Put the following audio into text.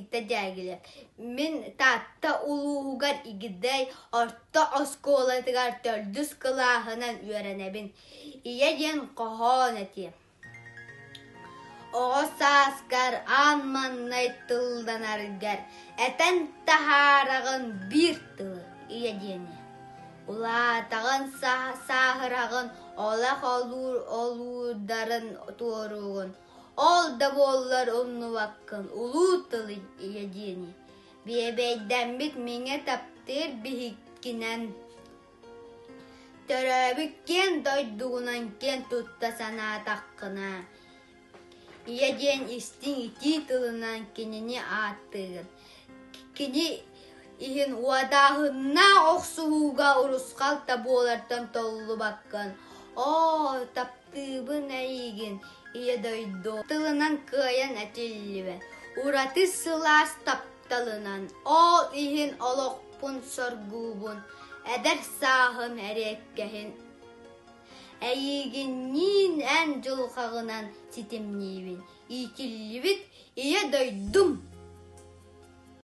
Никита Дягилев. Мин Таатта улууһугар Игидэй орто оскуолатыгар төрдүс кылааһынан үөрэнэбин. Ийэ диэн хоһоон этиэм. Оҕо сааскар аан маҥнай тылланаргар этэн таһаараҕын биир тылы ийэ диэни. Улаатаҕын, сааһыраҕын, олох олуурдарын туоруугун, ол да буоллар умнубаккын улуу тылы ийэ диэни. Биэбэйдэммит миҥэ таптыыр биһиккинэн Төрөөбүт киэн дойдугунан киэн тутта санаатаххына, ийэ диэн истиҥ итии тылынан кинини ааттыыгын. Кини иһин уодааһыннаах охсуһууга урусхал да буолартан толлубаккын. Оо, таптыыбын эйигин, Ийэ дойду тылынан кыайан этиллибэт, ураты сылаас тапталынан, ол иһин олохпун соргуубун, эдэр сааһым эриэккэһин